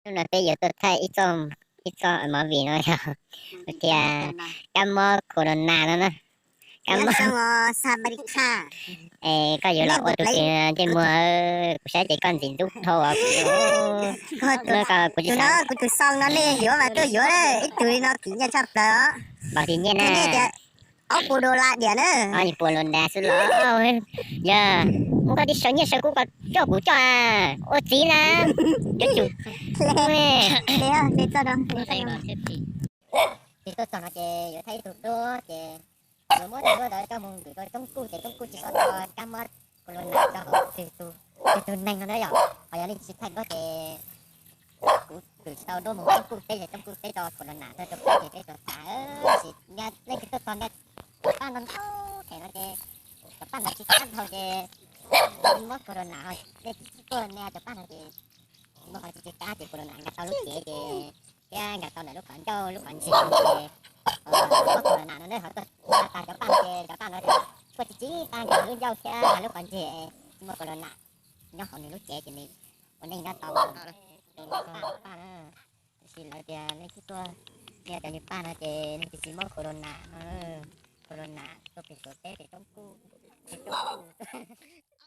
Hnub no peb yuav tuaj thaij ib txoj, ib txoj movie no yog tias kab mob corona no na. Kab mob. Es koj yuav los ua tus twg ntsej muag? Kuv saib ces koj ntxim ntub dhau os. Kuv tus xoo no nej yuav mas tuaj yuav, ib tug li no kim nyiaj tshaj plaws os. Npaum li nyiaj na? Ob puas dollar diam na. Ob puas dollar xwb los? Yog muab koj tib sau nyiaj sau kub ko coj kuv coj ua txiv na. Cov tsum. Ces tuaj txog no ces yuav thaij ib tug duab ces yuav muab tus duab ntawd coj mus ntim rau Toob Kuj ces Toob Kuj tsis paub tau kab mob corona rau hauv twg tug, twg tug neeg no na yom. Ho yog leej twg tsis thaij duab ces kuv twb tsis tau duab mus Toob Kuj teb ces Toob Kuj teb tau corona rau peb ces peb tau tas. Tab sis leej twg tuaj txog nej cov paj no ntau them no ces cov paj ntawd tsis qab dhau ces mob corona ho leej twg tsis tuaj nej cov paj no ces muaj qhov tsis tsis qab ces corona nkag tau lub cev ces thiab nkag tau ntawm lub qhov ncauj lub qhov ntseg ces mob corona no nej ho tuaj tas cov paj no ces cov paj no kuj tsis tsis tas nkag lub ncauj thiab nkag lub qhov ntseg, tsis muaj corona nyob hauv nws lub cev ces nws ua neej nyob tau. Paj, paj na. Tiam sis lawv tias leej twg tuaj nej cov niag paj no ces nws tsis tsis mob corona no. Corona tuaj pem Suav teb ces Toob Kuj, ces Toob Kuj